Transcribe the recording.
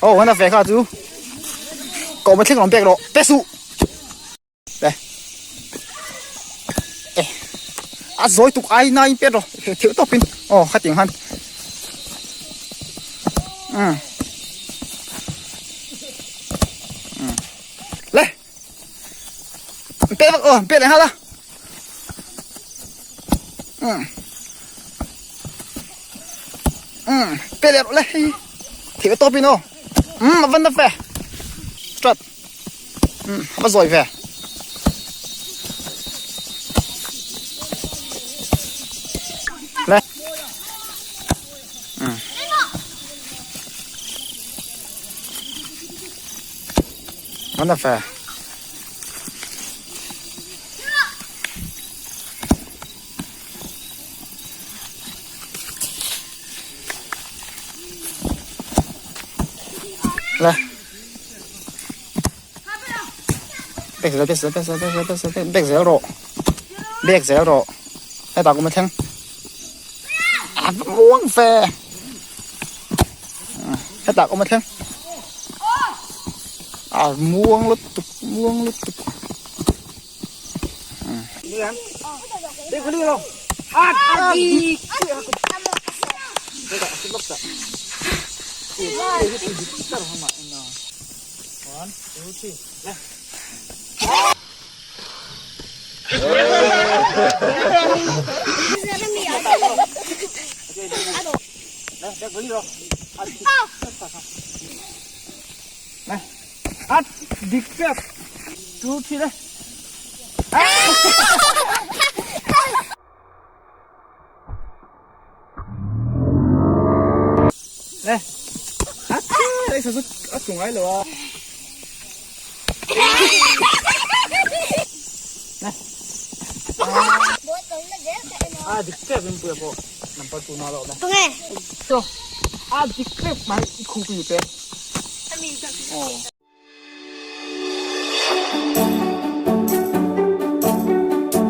Oh, hana ve kha chu. Cậu mà thích làm việc rồi. Bé su. Đây. Ê. À rồi tục ai nay biết rồi. Thiếu tóc pin. Ồ, khá tiếng hắn. Ừ. Ừ. Lên. Bé ờ, bé lại ha la. Ừ. Ừ, bé lại rồi lên. Thiếu tóc pin ô. Ừ, mà vẫn về. Strut. Ừ, bắt rồi về. Lên. Ừ. Vẫn là về. Lên. Bek zel, bek zel, bek zel, bek zel, bek zel, bek zel rawh. Bek zel rawh. Hetah kum a thleng. A va muang ve. Hetah kum a thleng. A muang lutuk, muang lutuk.